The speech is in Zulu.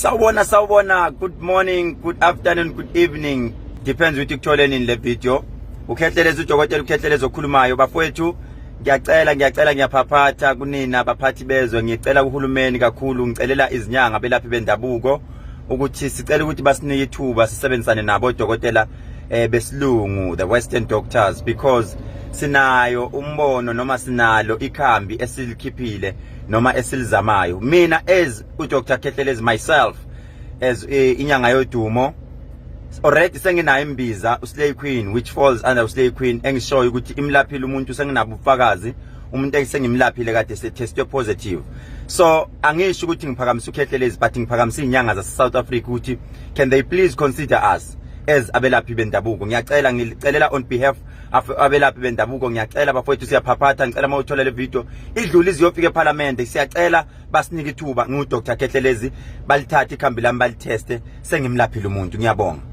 Sawubona, sawubona. Good morning, good afternoon, good evening, depends ukuthi kuthole nini le video. Ukhehlelezi, udokotela uKhehlelezi okhulumayo. Bafowethu, ngiyacela, ngiyacela, ngiyaphaphatha kunina baphathi bezwe. Ngicela kuhulumeni kakhulu, ngicelela izinyanga, belaphi bendabuko, ukuthi sicela ukuthi basinike ithuba sisebenzisane nabo odokotela besilungu, the western doctors, because sinayo umbono noma sinalo ikhambi esilikhiphile noma esilizamayo. Mina as uDr Khehlelezi, myself as inyanga yodumo, already senginayo imbiza uSlay Queen, which falls under uSlay Queen, engishoyo ukuthi imlaphile umuntu. Senginabo ubufakazi, umuntu esengimlaphile kade setestwe positive. So angisho ukuthi ngiphakamisa uKhehlelezi, but ngiphakamisa izinyanga zase South Africa ukuthi can they please consider us as abelaphi bendabuko? Ngiyacela, ngicelela on behalf abelaphi bendabuko. Ngiyacela bafowethu, siyaphaphatha. Ngicela uma uthola le video idlule iziyofika eParliament. Siyacela basinike ithuba. Ngu Dr Khehlelezi, balithathe ikhambi lami, baliteste. Sengimlaphile umuntu. Ngiyabonga.